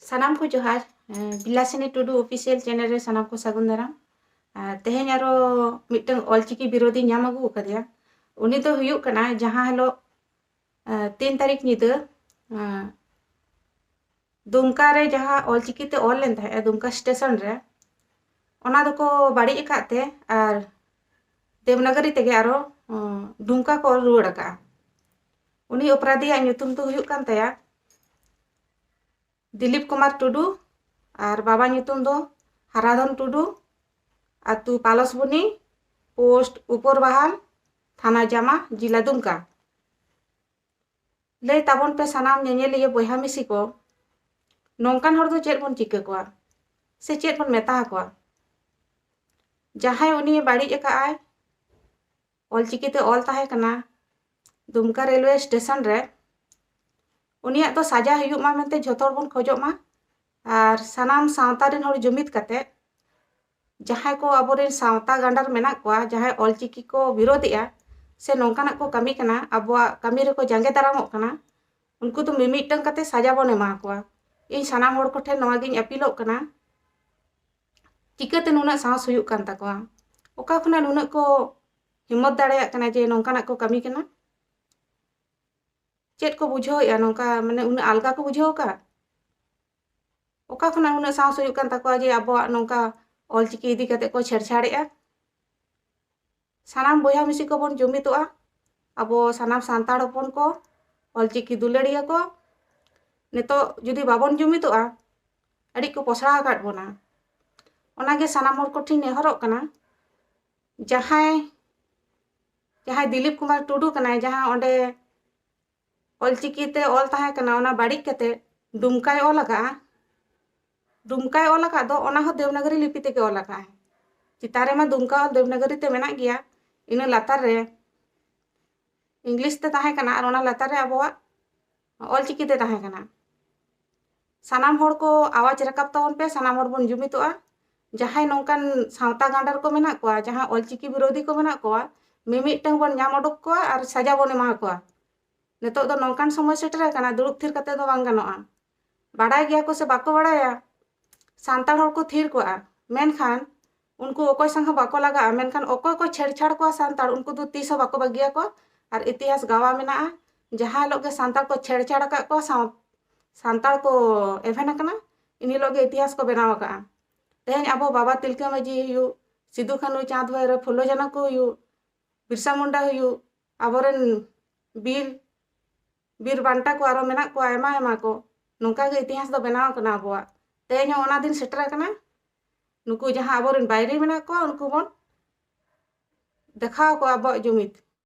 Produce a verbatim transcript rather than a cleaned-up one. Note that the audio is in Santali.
ᱥᱟᱱᱟᱢ ᱠᱚ ᱡᱚᱦᱟᱨ᱾ ᱮᱸ, ᱵᱤᱞᱟᱥᱤᱱᱤ ᱴᱩᱰᱩ ᱚᱯᱷᱤᱥᱤᱭᱟᱞ ᱪᱮᱱᱮᱞ ᱨᱮ ᱥᱟᱱᱟᱢ ᱠᱚ ᱥᱟᱹᱜᱩᱱ ᱫᱟᱨᱟᱢ᱾ ᱟᱨ ᱛᱮᱦᱮᱧ ᱟᱨᱚ ᱢᱤᱫᱴᱟᱝ ᱚᱞᱪᱤᱠᱤ ᱵᱤᱨᱳᱫᱷᱤᱧ ᱧᱟᱢ ᱟᱹᱜᱩ ᱟᱠᱟᱫᱮᱭᱟ᱾ ᱩᱱᱤ ᱫᱚ ᱦᱩᱭᱩᱜ ᱠᱟᱱᱟ ᱡᱟᱦᱟᱸ ᱦᱤᱞᱳᱜ, ᱮᱸ, ᱛᱤᱱ ᱛᱟᱹᱨᱤᱠᱷ ᱧᱤᱫᱟᱹ, ᱮᱸ, ᱫᱩᱢᱠᱟ ᱨᱮ ᱡᱟᱦᱟᱸ ᱚᱞᱪᱤᱠᱤ ᱛᱮ ᱚᱞ ᱞᱮᱱ ᱛᱟᱦᱮᱸᱫ ᱫᱩᱢᱠᱟ ᱥᱴᱮᱥᱚᱱ ᱨᱮ, ᱚᱱᱟ ᱫᱚᱠᱚ ᱵᱟᱹᱲᱤᱡ ᱟᱠᱟᱫ ᱛᱮ ᱟᱨ ᱫᱮᱵᱽᱱᱟᱜᱚᱨᱤ ᱛᱮᱜᱮ ᱟᱨᱚ, ᱩᱸ, ᱫᱩᱢᱠᱟ ᱠᱚ ᱚᱞ ᱨᱩᱣᱟᱹᱲ ᱟᱠᱟᱫᱼᱟ᱾ ᱩᱱᱤ ᱚᱯᱨᱟᱫᱷᱤᱭᱟᱜ ᱧᱩᱛᱩᱢ ᱫᱚ ᱦᱩᱭᱩᱜ ᱠᱟᱱ ᱛᱟᱭᱟ ᱫᱤᱞᱤᱯ ᱠᱩᱢᱟᱨ ᱴᱩᱰᱩ ᱟᱨ ᱵᱟᱵᱟ ᱧᱩᱛᱩᱢ ᱫᱚ ᱦᱟᱨᱟᱫᱷᱚᱱ ᱴᱩᱰᱩ, ᱟᱹᱛᱩ ᱯᱟᱞᱚᱥᱵᱚᱱᱤ, ᱯᱳᱥᱴ ᱩᱯᱚᱨᱵᱟᱦᱟᱞ, ᱛᱷᱟᱱᱟ ᱡᱟᱢᱟ, ᱡᱤᱞᱟ ᱫᱩᱢᱠᱟ᱾ ᱞᱟᱹᱭ ᱛᱟᱵᱚᱱ ᱯᱮ ᱥᱟᱱᱟᱢ ᱧᱮᱧᱮᱞᱤᱭᱟᱹ ᱵᱚᱭᱦᱟ ᱢᱤᱥᱤ ᱠᱚ, ᱱᱚᱝᱠᱟᱱ ᱦᱚᱲ ᱫᱚ ᱪᱮᱫ ᱵᱚᱱ ᱪᱤᱠᱟᱹ ᱠᱚᱣᱟ ᱥᱮ ᱪᱮᱫ ᱵᱚᱱ ᱢᱮᱛᱟ ᱟᱠᱚᱣᱟ? ᱡᱟᱦᱟᱸᱭ ᱩᱱᱤ ᱵᱟᱹᱲᱤᱡ ᱟᱠᱟᱫ ᱟᱭ, ᱚᱞᱪᱤᱠᱤ ᱛᱮ ᱚᱞ ᱛᱟᱦᱮᱸ ᱠᱟᱱᱟ ᱫᱩᱢᱠᱟ ᱨᱮᱞᱣᱮ ᱥᱴᱮᱥᱚᱱ ᱨᱮ, ᱩᱱᱤᱭᱟᱜ ᱫᱚ ᱥᱟᱡᱟ ᱦᱩᱭᱩᱜ ᱢᱟ ᱢᱮᱱᱛᱮ ᱡᱷᱚᱛᱚ ᱦᱚᱲ ᱵᱚᱱ ᱠᱷᱚᱡᱚᱜ ᱢᱟ᱾ ᱟᱨ ᱥᱟᱱᱟᱢ ᱥᱟᱶᱛᱟ ᱨᱮᱱ ᱦᱚᱲ ᱡᱩᱢᱤᱫ ᱠᱟᱛᱮ, ᱡᱟᱦᱟᱸᱭ ᱠᱚ ᱟᱵᱚᱨᱮᱱ ᱥᱟᱶᱛᱟ ᱜᱟᱸᱰᱟᱨ ᱢᱮᱱᱟᱜ ᱠᱚᱣᱟ, ᱡᱟᱦᱟᱸᱭ ᱚᱞᱪᱤᱠᱤ ᱠᱚ ᱵᱤᱨᱳᱫᱷᱮᱜᱼᱟ ᱥᱮ ᱱᱚᱝᱠᱟᱱᱟᱜ ᱠᱚ ᱠᱟᱹᱢᱤ ᱠᱟᱱᱟ, ᱟᱵᱚᱣᱟᱜ ᱠᱟᱹᱢᱤ ᱨᱮᱠᱚ ᱡᱟᱸᱜᱮ ᱫᱟᱨᱟᱢᱚᱜ ᱠᱟᱱᱟ, ᱩᱱᱠᱩ ᱫᱚ ᱢᱤᱢᱤᱫᱴᱟᱝ ᱠᱟᱛᱮ ᱥᱟᱡᱟ ᱵᱚᱱ ᱮᱢᱟ ᱠᱚᱣᱟ᱾ ᱤᱧ ᱥᱟᱱᱟᱢ ᱦᱚᱲ ᱠᱚᱴᱷᱮᱱ ᱱᱚᱣᱟ ᱜᱤᱧ ᱟᱹᱯᱤᱞᱚᱜ ᱠᱟᱱᱟ, ᱪᱤᱠᱟᱹᱛᱮ ᱱᱩᱱᱟᱹᱜ ᱥᱟᱦᱚᱥ ᱦᱩᱭᱩᱜ ᱠᱟᱱ ᱛᱟᱠᱚᱣᱟ? ᱚᱠᱟ ᱠᱷᱚᱱᱟᱜ ᱱᱩᱱᱟᱹᱜ ᱠᱚ ᱦᱤᱢᱢᱚᱛ ᱫᱟᱲᱮᱭᱟᱜ ᱠᱟᱱᱟ ᱡᱮ ᱱᱚᱝᱠᱟᱱᱟᱜ ᱠᱚ ᱠᱟᱹᱢᱤ ᱠᱟᱱᱟ? ᱪᱮᱫ ᱠᱚ ᱵᱩᱡᱷᱟᱹᱣᱮᱫᱼᱟ ᱱᱚᱝᱠᱟ, ᱢᱟᱱᱮ ᱩᱱᱟᱹᱜ ᱟᱞᱜᱟ ᱠᱚ ᱵᱩᱡᱷᱟᱹᱣ ᱟᱠᱟᱫ? ᱚᱠᱟ ᱠᱷᱚᱱᱟᱜ ᱩᱱᱟᱹᱜ ᱥᱟᱦᱚᱥ ᱦᱩᱭᱩᱜ ᱠᱟᱱ ᱛᱟᱠᱚᱣᱟ ᱡᱮ ᱟᱵᱚᱣᱟᱜ ᱱᱚᱝᱠᱟ ᱚᱞᱪᱤᱠᱤ ᱤᱫᱤ ᱠᱟᱛᱮ ᱠᱚ ᱪᱷᱮᱲᱪᱷᱟᱲᱮᱜᱼᱟ? ᱥᱟᱱᱟᱢ ᱵᱚᱭᱦᱟ ᱢᱤᱥᱤ ᱠᱚᱵᱚᱱ ᱡᱩᱢᱤᱫᱚᱜᱼᱟ, ᱟᱵᱚ ᱥᱟᱱᱟᱢ ᱥᱟᱱᱛᱟᱲ ᱦᱚᱯᱚᱱ ᱠᱚ, ᱚᱞᱪᱤᱠᱤ ᱫᱩᱞᱟᱹᱲᱤᱭᱟᱹ ᱠᱚ᱾ ᱱᱤᱛᱚᱜ ᱡᱩᱫᱤ ᱵᱟᱵᱚᱱ ᱡᱩᱢᱤᱫᱚᱜᱼᱟ, ᱟᱹᱰᱤ ᱠᱚ ᱯᱚᱥᱲᱟ ᱟᱠᱟᱫ ᱵᱚᱱᱟ᱾ ᱚᱱᱟᱜᱮ ᱥᱟᱱᱟᱢ ᱦᱚᱲ ᱠᱚᱴᱷᱮᱱ ᱱᱮᱦᱚᱨᱚᱜ ᱠᱟᱱᱟ, ᱡᱟᱦᱟᱸᱭ, ᱡᱟᱦᱟᱸᱭ ᱫᱤᱞᱤᱯ ᱠᱩᱢᱟᱨ ᱴᱩᱰᱩ ᱠᱟᱱᱟᱭ, ᱡᱟᱦᱟᱸ ᱚᱸᱰᱮ ᱚᱞᱪᱤᱠᱤ ᱛᱮ ᱚᱞ ᱛᱟᱦᱮᱸ ᱠᱟᱱᱟ, ᱚᱱᱟ ᱵᱟᱹᱲᱤᱡ ᱠᱟᱛᱮ ᱫᱩᱢᱠᱟᱭ ᱚᱞ ᱟᱠᱟᱫᱼᱟ᱾ ᱫᱩᱢᱠᱟᱭ ᱚᱞ ᱟᱠᱟᱫ ᱫᱚ, ᱚᱱᱟ ᱦᱚᱸ ᱫᱮᱵᱽᱱᱟᱜᱚᱨᱤ ᱞᱤᱯᱤ ᱛᱮᱜᱮ ᱚᱞ ᱟᱠᱟᱫᱼᱟᱭ᱾ ᱪᱮᱛᱟᱱ ᱨᱮᱢᱟ ᱫᱩᱢᱠᱟ ᱚᱞ ᱫᱮᱵᱽᱱᱟᱜᱚᱨᱤ ᱛᱮ ᱢᱮᱱᱟᱜ ᱜᱮᱭᱟ, ᱤᱱᱟᱹ ᱞᱟᱛᱟᱨ ᱨᱮ ᱤᱝᱞᱤᱥ ᱛᱮ ᱛᱟᱦᱮᱸ ᱠᱟᱱᱟ ᱟᱨ ᱚᱱᱟ ᱞᱟᱛᱟᱨ ᱨᱮ ᱟᱵᱚᱣᱟᱜ ᱚᱞᱪᱤᱠᱤ ᱛᱮ ᱛᱟᱦᱮᱸ ᱠᱟᱱᱟ᱾ ᱥᱟᱱᱟᱢ ᱦᱚᱲ ᱠᱚ ᱟᱣᱟᱡᱽ ᱨᱟᱠᱟᱵ ᱛᱟᱵᱚᱱ ᱯᱮ, ᱥᱟᱱᱟᱢ ᱦᱚᱲ ᱵᱚᱱ ᱡᱩᱢᱤᱫᱚᱜᱼᱟ᱾ ᱡᱟᱦᱟᱸᱭ ᱱᱚᱝᱠᱟᱱ ᱥᱟᱶᱛᱟ ᱜᱟᱸᱰᱟᱨ ᱠᱚ ᱢᱮᱱᱟᱜ ᱠᱚᱣᱟ, ᱡᱟᱦᱟᱸ ᱚᱞᱪᱤᱠᱤ ᱵᱤᱨᱳᱫᱷᱤ ᱠᱚ ᱢᱮᱱᱟᱜ ᱠᱚᱣᱟ, ᱢᱤᱢᱤᱫᱴᱟᱝ ᱵᱚᱱ ᱧᱟᱢ ᱩᱰᱩᱠ ᱠᱚᱣᱟ ᱟᱨ ᱥᱟᱡᱟ ᱵᱚᱱ ᱮᱢᱟ ᱠᱚᱣᱟ᱾ ᱱᱤᱛᱚᱜ ᱫᱚ ᱱᱚᱝᱠᱟᱱ ᱥᱚᱢᱚᱭ ᱥᱮᱴᱮᱨ ᱟᱠᱟᱱᱟ, ᱫᱩᱲᱩᱵ ᱛᱷᱤᱨ ᱠᱟᱛᱮ ᱫᱚ ᱵᱟᱝ ᱜᱟᱱᱚᱜᱼᱟ᱾ ᱵᱟᱲᱟᱭ ᱜᱮᱭᱟ ᱠᱚ ᱥᱮ ᱵᱟᱠᱚ ᱵᱟᱲᱟᱭᱟ, ᱥᱟᱱᱛᱟᱲ ᱦᱚᱲ ᱠᱚ ᱛᱷᱤᱨ ᱠᱚᱜᱼᱟ, ᱢᱮᱱᱠᱷᱟᱱ ᱩᱱᱠᱩ ᱚᱠᱚᱭ ᱥᱟᱝ ᱦᱚᱸ ᱵᱟᱠᱚ ᱞᱟᱜᱟᱜᱼᱟ᱾ ᱢᱮᱱᱠᱷᱟᱱ ᱚᱠᱚᱭ ᱠᱚ ᱪᱷᱮᱲᱪᱷᱟᱲ ᱠᱚᱣᱟ ᱥᱟᱱᱛᱟᱲ, ᱩᱱᱠᱩ ᱫᱚ ᱛᱤᱥ ᱦᱚᱸ ᱵᱟᱠᱚ ᱵᱟᱹᱜᱤᱭᱟᱠᱚᱣᱟ᱾ ᱟᱨ ᱤᱛᱤᱦᱟᱥ ᱜᱟᱣᱟ ᱢᱮᱱᱟᱜᱼᱟ, ᱡᱟᱦᱟᱸ ᱦᱤᱞᱳᱜ ᱜᱮ ᱥᱟᱱᱛᱟᱲ ᱠᱚ ᱪᱷᱮᱲᱪᱷᱟᱲ ᱟᱠᱟᱫ ᱠᱚᱣᱟ, ᱥᱟᱶ-, ᱥᱟᱱᱛᱟᱲ ᱠᱚ ᱮᱵᱷᱮᱱ ᱟᱠᱟᱱᱟ, ᱤᱱ ᱦᱤᱞᱳᱜ ᱜᱮ ᱤᱛᱤᱦᱟᱥ ᱠᱚ ᱵᱮᱱᱟᱣ ᱟᱠᱟᱫᱼᱟ᱾ ᱛᱮᱦᱮᱧ ᱟᱵᱚ ᱵᱟᱵᱟ ᱛᱤᱞᱠᱟᱹ ᱢᱟᱹᱡᱷᱤ ᱦᱩᱭᱩᱜ, ᱥᱤᱫᱩ ᱠᱟᱹᱱᱦᱩ, ᱪᱟᱸᱫᱽ ᱵᱷᱟᱭᱨᱳ, ᱯᱷᱩᱞᱳ ᱡᱷᱟᱱᱚ ᱠᱚ ᱦᱩᱭᱩᱜ, ᱵᱤᱨᱥᱟ ᱢᱩᱱᱰᱟ ᱦᱩᱭᱩᱜ, ᱟᱵᱚᱨᱮᱱ ᱵᱤᱨ, ᱵᱤᱨ ᱵᱟᱱᱴᱟ ᱠᱚ ᱟᱨᱚ ᱢᱮᱱᱟᱜ ᱠᱚᱣᱟ ᱟᱭᱢᱟ ᱟᱭᱢᱟ ᱠᱚ, ᱱᱚᱝᱠᱟ ᱜᱮ ᱤᱛᱤᱦᱟᱥ ᱫᱚ ᱵᱮᱱᱟᱣ ᱟᱠᱟᱱᱟ ᱟᱵᱚᱣᱟᱜ᱾ ᱛᱮᱦᱮᱧ ᱦᱚᱸ ᱚᱱᱟ ᱫᱤᱱ ᱥᱮᱴᱮᱨ ᱟᱠᱟᱱᱟ, ᱱᱩᱠᱩ ᱡᱟᱦᱟᱸ ᱟᱵᱚᱨᱮᱱ ᱵᱟᱭᱨᱤ ᱢᱮᱱᱟᱜ ᱠᱚᱣᱟ, ᱩᱱᱠᱩ ᱵᱚᱱ ᱫᱮᱠᱷᱟᱣ ᱟᱠᱚᱣᱟ ᱟᱵᱚᱣᱟᱜ ᱡᱩᱢᱤᱫ᱾